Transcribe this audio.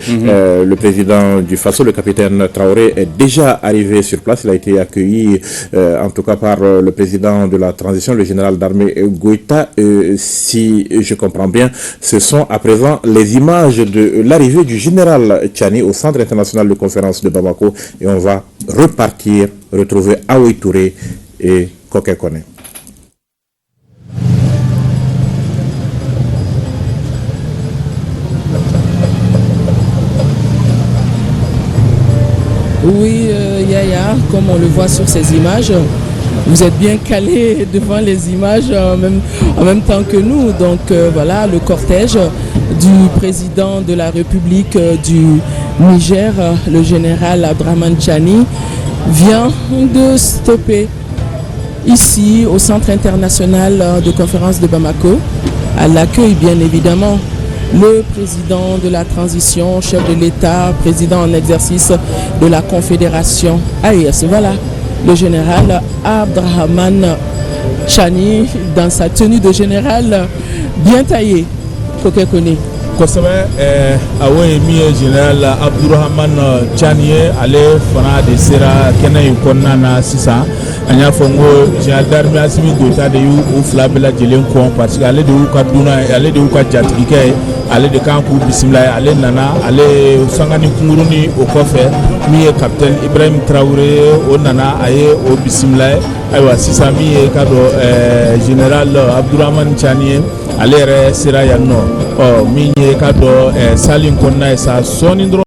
Le président du Faso, le capitaine Traoré, est déjà arrivé sur place. Il a été accueilli, en tout cas par le président de la transition, le général d'armée Goïta. Si je comprends bien, ce sont à présent les images de l'arrivée du général Tchiani au Centre international de conférence de Bamako. Et on va repartir, retrouver Aoui Touré et Koke Kone. Oui, Yaya, comme on le voit sur ces images, vous êtes bien calés devant les images en même temps que nous. Donc voilà, le cortège du président de la République du Niger, le général Abdraman Tchiani, vient de stopper ici au Centre international de conférence de Bamako, à l'accueil bien évidemment le président de la transition, chef de l'État, président en exercice de la Confédération AES. Voilà le général Abdrahman Tchiani dans sa tenue de général bien taillée. Koke Kone. Kosɛbɛ, awo ye min ye, général Abdurahman Tchiani ye, ale fana de sera kɛnɛ in kɔnɔna na sisan. An y'a fɔ n ko général d'armée Assimi Goïta de y'u u fila bɛɛ lajɛlen kɔn, parce que ale de y'u ka dunan ye, ale de y'u ka jatigikɛ ye, ale de kan k'u bisimila ye. Ale nana, ale ye sangani kunkurunin o kɔfɛ, min ye capitaine Ibrahim Traoré ye, o nana, a ye o bisimila ye. Ayiwa, sisan min ye ka dɔn général Abdurahman Tchiani ye, ale yɛrɛ sera yan nɔ. Ɔ min ye ka dɔn salle in kɔnɔna ye sa sɔɔni dɔrɔn.